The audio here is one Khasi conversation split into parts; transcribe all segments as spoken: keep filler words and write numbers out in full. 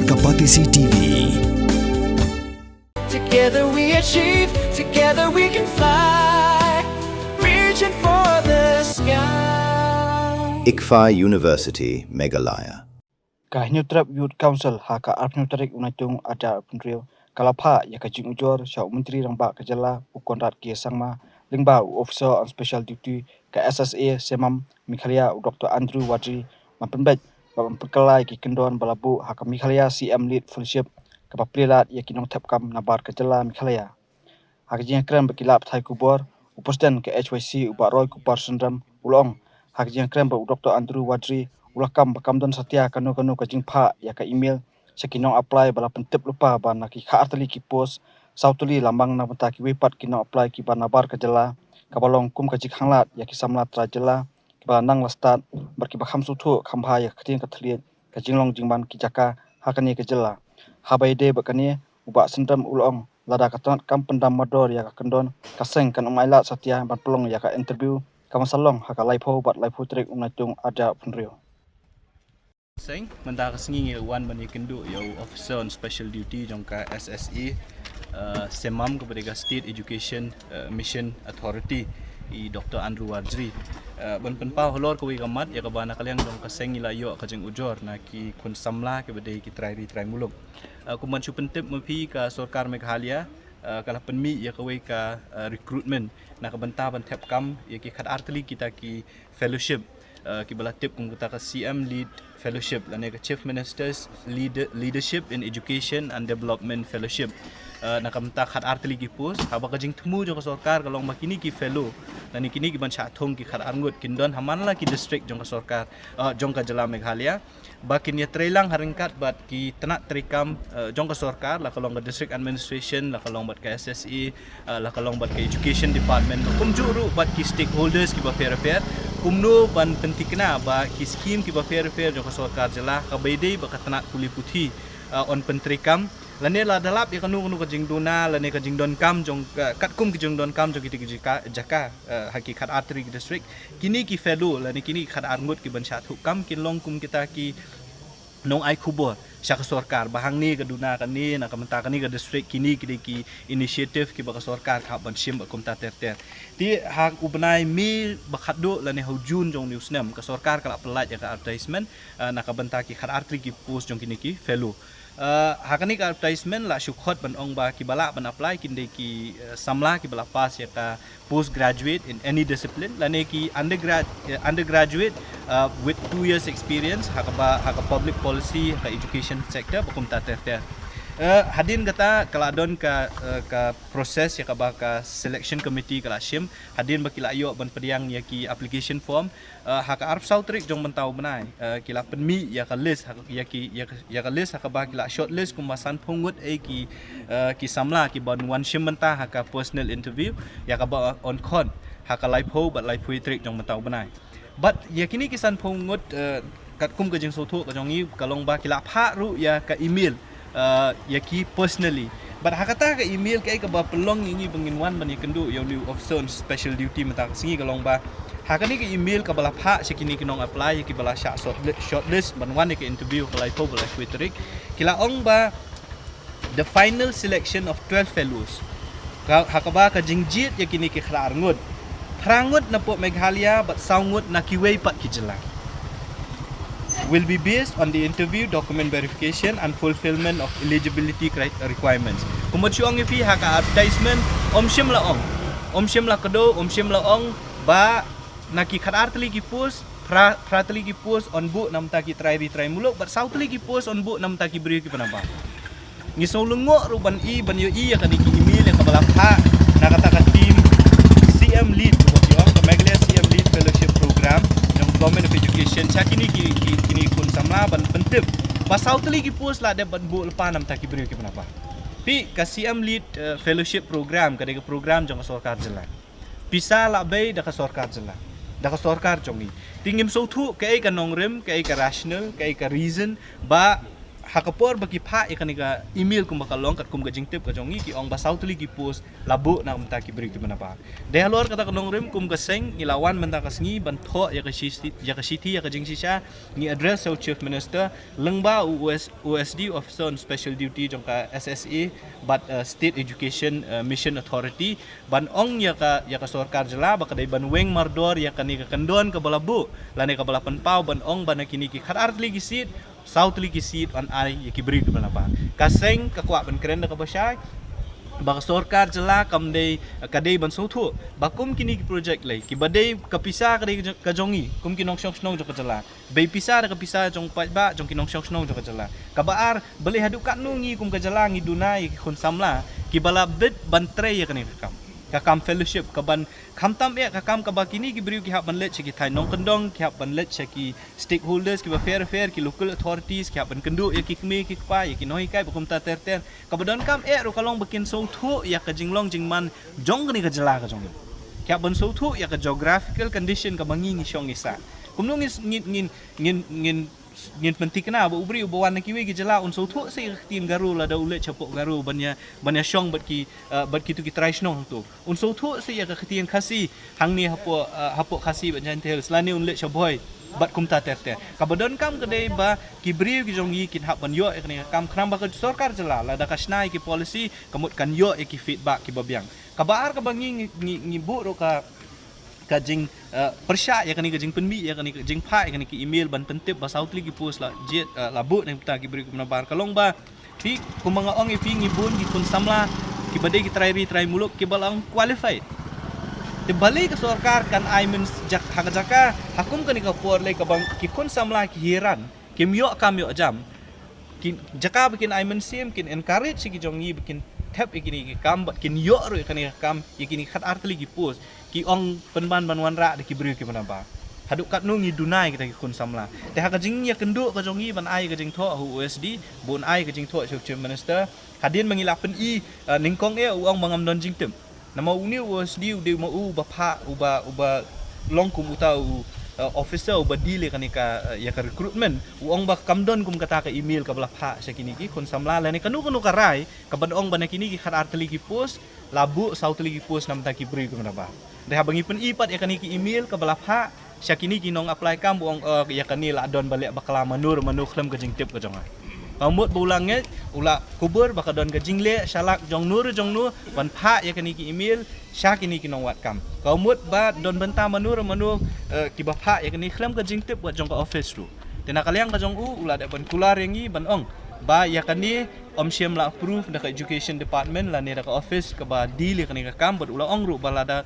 Ka Batesi T V. Together we achieve, together we can fly. Reaching for the sky. ICFAI University, Meghalaya. Ka Hynñiewtrep Youth Council ha ka arphew tarik u Naitung arhajar arphew hynriew ka la phah ïa ka jingujor sha u Myntri Rangbah ka jylla u Conrad K Sangma lyngba u Officer on Special Duty ka S S A Semam Meghalaya u Doctor Andrew Warjri ban pynbeit bad ban pynkylla ïa ki kyndon ba la buh ha ka Meghalaya C M Lead Fellowship kaba plie lad ïa ki nongthep kam nabar ka jylla Meghalaya. Ha ka jingïakren bad ki lad pathai khubor, u President ka H Y C u Bah Roy Kupar Sundram u la ong ha ka jingïakren bad u Doctor Andrew Warjri u la kam ba kam don satia kano kano ka jingphah ïa ka email sha ki nong apply ba la pyntip lypa ba na ki khatar tylli ki post, saw tylli la mang na bynta kiwei pat ki nong apply kiba nabar ka jylla, kaba long kum ka jingkhanglad ïa ki samla trai jylla kiba la nang la stad bad kiba kham sngewthuh kham bha ïa ka ktien ka thylliej, ka jinglong jingman ki jaka ha kane ka jylla. Haba ïadei bad kane, u Bah Sundram u la ong lada ka tnat kam pyndam mardor ïa ka kyndon, ka seng kan ym ailad satia ban pynlong ïa ka interview kaba sa long ha ka laiphew bad laiphew tarik u Naitung arhajar arphew hynriew. Seng, mynta ka sngi ngi la wan ban ïakynduh ïa u Officer on Special Duty jong ka S S A, uh, Semam kaba dei ka State Education, uh, Mission Authority, i Doctor Andrew Warjri. Uh, ban pynpaw halor kawei ka mat ïa kaba na ka liang jong ka seng ngi la ïoh ka jingujor na ki khun samla kiba dei ki trai ri trai muluk. Uh, kumban shu pyntip ma phi ka sorkar Meghalaya, uh, ka la pynmih ïa kawei ka, uh, recruitment na ka bynta ban thep kam ïa ki khatar tylli kita ki fellowship, uh, kiba la tip kum kata ka C M Lead Fellowship lane ka Chief Minister's Leader, Leadership in Education and Development Fellowship. Uh, na ka bynta khatar tylli ki post, haba ka jingthmu jong ka sorkar ka long ba kine ki fellow lane kine kiban shah thung ki khatar ngut kin don ha man la ki district jong ka sorkar, uh, jong ka jylla Meghalaya, ba kin ïatreilang ha ryngkat bad ki tnat treikam, uh, jong ka sorkar, la ka long ka District Administration, la ka long bad ka S S A, uh, la ka long bad ka Education Department, kumjuh ruh bad ki stakeholders kiba pher pher, kumno ban pynthikna ba ki skim kiba pher pher jong ka sorkar jylla kaba ïadei bad ka tnat pule puthi, uh, yn pyntreikam lane lada lap ïa kano kano ka jingduna lane ka jingdonkam jong ka, katkum ki jingdonkam jong kita ki jaka, jaka, uh, ha ki khatar tylli ki district, kine ki fellow lane kine ki khatar ngut kiban shah thung kam kin long kum kita ki nong ai khubor sha ka sorkar ba hangne ka duna kane na ka bynta kane ka district kine ki dei ki initiative kiba ka sorkar ka hap ban shim bad kumta ter ter. Te ha u bnai May ba khatduh lane ha u June jong une u snem ka sorkar ka la pyllait ïa ka advertisement, uh, na ka bynta ki khatar tylli ki post jong kine ki fellow. Uh, ha kane ka advertisement la shu khot ban ong ba kiba lah ban apply kin dei ki, uh, samla kiba la pass ïa ka postgraduate in any discipline lane ki undergrad, uh, undergraduate, uh, with two years experience ha kaba, ha ka public policy, ha ka education sector bad kumta ter ter. Uh, hadien kata ka la don ka, uh, ka process ïa kaba ka selection committee ka la shim hadien ba ki la ïoh ban pdiang ïa ki application form. Uh, ha ka arphew saw tarik jong mynta u bnai, uh, ki la pynmih ïa ka list, ha, ïa ki, ïa ka, ïa ka list ha kaba ki la shortlist kumba sanphew ngut ei ki, uh, ki samla kiban wan shim bynta ha ka personal interview ïa kaba yn khot ha ka laiphew bad laiphew tarik jong mynta u bnai. Bad ïa kine ki sanphew ngut, uh, katkum ka jingsngewthuh ka jong ngi ka long ba ki la phah ruh ïa ka email, uh, ïa ki personally. Bad ha kata ka email kaei kaba pynlong ïa ngi ba ngin wan ban ïakynduh ïa une u Officer on Special Duty mynta ka sngi ka long ba ha kane ka email kaba la phah sha kine ki nong apply ïa kiba la shah shortli-, shortlist ban wan ïa ka interview ha ka laiphew bad laiphew tarik, ki la ong ba the final selection of twelve fellows, ka, ha kaba ka jingjied ïa kine ki khatar ngut, phra ngut na poh Meghalaya bad saw ngut na kiwei pat ki jylla, will be based on the interview, document verification and fulfillment of eligibility cri-, requirements. Kumba shu ong ïa phi ha ka advertisement, ym shym la ong, ym shym la kdew, ym shym la ong ba na ki khatar tylli ki post, phra, phra tylli ki post yn buh na bynta ki trai ri trai muluk bad saw tylli ki post yn buh na bynta ki briew kiba nabar. Ngi sngew lyngngoh ruh ban i, ban ïohi ïa kane ka email ïa kaba la phah na kata ka team C M Lead, kaba ki ong ka Meghalaya C M Lead Fellowship Program jong Government of Education sha kine ki, ki, kine ki khun samla ban pyntip ba saw tylli ki post la dep ban buh lypa na bynta ki briew kiba nabar. Phi, ka C M Lead, eh, Fellowship Program ka dei ka program jong ka sorkar jylla. Pisa la bei da ka sorkar jylla, da ka sorkar jong ngi. Te ngim sngewthuh kaei ka nongrim, kaei ka rationale, kaei ka reason ba ha ka por ba ki phah ïa kane ka email kumba ka long katkum ka jingtip ka jong ngi, ki ong ba saw tylli ki post la buh na ka bynta ki briew kiba nabar. Dei halor kata ka nongrim kum ka seng ngi la wan mynta ka sngi ban thoh ïa ka shithi, ïa ka shithi, ïa ka jingshisha, ngi address ïa u Chief Minister lyngba u O S, O S D, Officer on Special Duty jong ka S S A bad, uh, State Education, uh, Mission Authority, ban ong ïa ka, ïa ka sorkar jylla ba ka dei ban weng mardor ïa kane ka kyndon kaba la buh lane kaba la pynpaw, ban ong ba na kine ki khatar tylli ki seat, saw tylli ki seat yn ai ïa ki briew kiba nabar. Ka seng ka kwah ban kren da kaba shai ba ka sorkar jylla kam dei, ka dei ban sngewthuh ba kum kine ki project lei kiba dei ka pisa ka dei ka jong, ka jong ngi kum ki nongshong shnong jong ka jylla. Bei pisa da ka pisa jong paidbah jong ki nongshong shnong jong ka jylla. Kaba ar, balei haduh katno ngi kum ka jylla ngi duna ïa ki khun samla kiba la bit ban trei ïa kane ka kam, ka kam fellowship, ka ban khamtam ïa ka kam kaba kine ki briew ki hap ban leit sha ki thaiñ nongkyndong, ki hap ban leit sha ki stakeholders kiba pher pher, ki local authorities, ki hap ban kynduh ïa ki kmie ki kpa, ïa ki nonghikai ba kumta ter ter. Kaba donkam eh ruh ka long ba kin sngewthuh ïa ka jinglong jingman jong kane ka jylla ka jong ngi. Ki hap ban sngewthuh ïa ka geographical condition kaba ngi ngi shong ngi sah. Kumno ngin, ngin, ngin, ngin, ngin, ngin pynthikna ba u briew uba wan na kiwei ki jylla un sngewthuh sa ïa ka ktien Garo lada u leit shapoh Garo ban ïa, ban ïa shong bad ki, uh, bad kitu ki trai shnong hangto. Un sngewthuh sa ïa ka ktien Khasi hangne hapoh, uh, hapoh Khasi bad Jaintia Hills lane un leit sha Bhoi bad kumta ter ter. Kaba donkam ka dei ba ki briew ki jong ngi kin hap ban ïoh ïa kane ka kam, khnang ba ka sorkar jylla lada ka shna ïa ki policy ka mut kan ïoh ïa ki feedback kiba biang. Kaba ar kaba ngi, ngi, ngi, ngi buh ruh ka, ka jing, uh, pyrshah ïa kane ka jingpynmih ïa kane ka jingphah ïa kane ka email ban pyntip ba saw tylli ki post la jied, uh, la buh na ka bynta ki briew kiba nabar ka long ba phi, kumba nga ong ïa phi, ngi bun ki khun samla kiba dei ki trai ri trai muluk kiba la ong qualified. Te balei ka sorkar kan ai mynjur ha ka jaka ha kum kane ka por lei kaba ki khun samla ki hiar, kim ïoh kam ïoh jam. Ki jaka ba kin ai mynsiem, kin encourage ïa ki jong ngi ba kin thep ïa kine ki kam bad kin ïoh ruh ïa kane ka kam, ïa kine khatar tylli ki post, ki ong pynban ban wanrah da ki briew kiba nabar. Haduh katno ngi duna ïa kita ki khun samla. Te ha ka jingïakynduh ka jong ngi ban ai ka jingthoh ha u O S D, bun ai ka jingthoh sha u Chief Minister. Hadien ba ngi la pyni, uh, nyngkong eh u ong ba ngam don jingtip. Namar une u O S D u dei ma u uba phah, uba, uba long kum uta u, uh, officer uba deal ïa kane ka, uh, ïa ka recruitment. U ong ba kam don kum kata ka email kaba la phah sha kine ki khun samla lane kano kano ka rai kaban ong ba na kine ki khatar tylli ki post la buh saw tylli ki post na bynta ki briew kiba nabar. Te haba ngi pyni pat ïa kane ka email kaba la phah sha kine ki nong apply kam, ba ong, oh, ïa kane la don ba leh bakla mano re mano khlem ka jingtip ka jong nga. Ka mut ba u la ngeit, u la kubur ba ka don ka jingleh shalak jong no re jong no ban phah ïa kane ka email sha kine ki nongwad kam. Ka mut ba don bynta mano re mano, eh, kiba phah ïa kane khlem ka jingtip wat jong ka office ruh. Te na ka liang ka jong u, u la dep ban kular ïa ngi ban ong ba ïa kane ym shym la approve da ka education department lane da ka office kaba deal ïa kane ka kam, bad u la ong ruh ba lada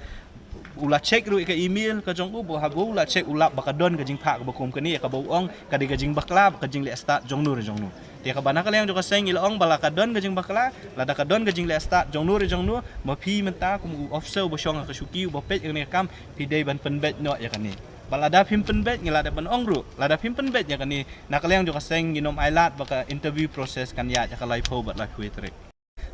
u la check ruh ïa ka email ka jong u, ba haba u la check u lap ba ka don ka jingphah kaba kum kane, ïa kaba u ong ka dei ka jingbakla bad ka jingleh stad jong no re jong no. Te kaba na ka liang jong ka seng ngi la ong ba la ka don ka jingbakla, lada ka don ka jingleh stad jong no re jong no, ma phi mynta kum u officer uba shong ha ka shuki uba peit ïa kane ka kam, phi dei ban pynbeit noh ïa kane. Bad lada phim pynbeit ngi la dep ban ong ruh, lada phim pynbeit ïa kane, na ka liang jong ka seng ngin ym ailad ba ka interview process kan ïaid ha ka laiphew bad laiphew wei tarik.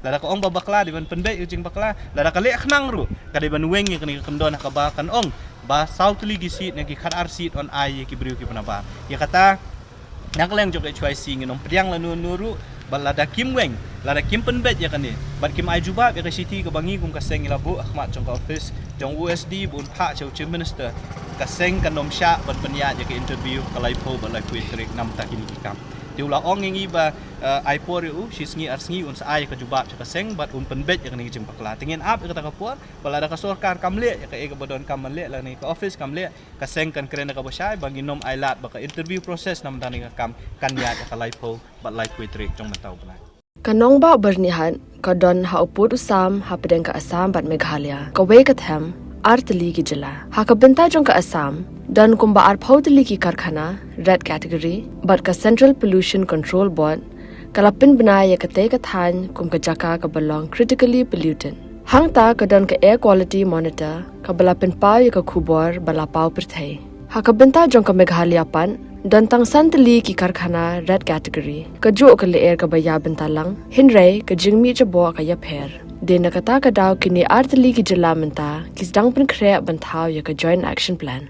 Lada ka ong ba bakla dei ban pynbeit ïa ka jingbakla, lada ka leh khnang ruh ka dei ban weng ïa kane ka kyndon ha kaba kan ong ba saw tylli ki seat na ki khatar seat yn ai ïa ki briew kiba nabar. Ïa kata na ka liang jong ka H Y C ngin ym pdiang lano lano ruh, bad lada kim weng, lada kim pynbeit ïa kane bad kim ai jubab ïa ka shithi kaba ngi kum ka seng ngi la buh ha khmat jong ka office jong U S D ba un phah sha u Chief Minister, ka seng kan ym shah ban pynïaid ïa ka interview ha ka laiphew bad laiphew wei tarik na bynta kine ki kam. Te u la ong ïa ngi ba, eh, ai por ïa u shi sngi ar sngi un sa ai ïa ka jubab sha ka seng bad un pynbeit ïa kane ka jingbakla. Te ngin ap ïa kata ka por, bad lada ka sorkar kam leh ïa kaei kaba donkam ban leh lane ka office kam leh, ka seng kan kren da kaba shai ba ngin ym ailad ba ka interview process na bynta kane ka kam kan ïaid ha ka laiphew bad laiphew wei tarik jong mynta u bnai. Ka nongbah Byrnihat ka don ha u pud u sam hapdeng ka Assam bad Meghalaya, kawei ka them ar tylli ki jylla. Ha ka bynta jong ka Assam don kumba arphew tylli ki karkhana red category bad ka Central Pollution Control Board ka la pynbna ïa katei ka thaiñ kum ka jaka kaba long critically polluted. Hangta ka don ka Air Quality Monitor kaba la pynpaw ïa ka khubor ba la paw pyrthei. Ha ka bynta jong ka Meghalaya pat don tang san tylli ki karkhana red category, kajuh ka lyer kaba ïa bynta lang, hynrei ka jingmih jaboh ka ïapher. Dei na kata ka daw kine ar tylli ki jylla mynta ki sdang pynkhreh ban thaw ïa ka Joint Action Plan.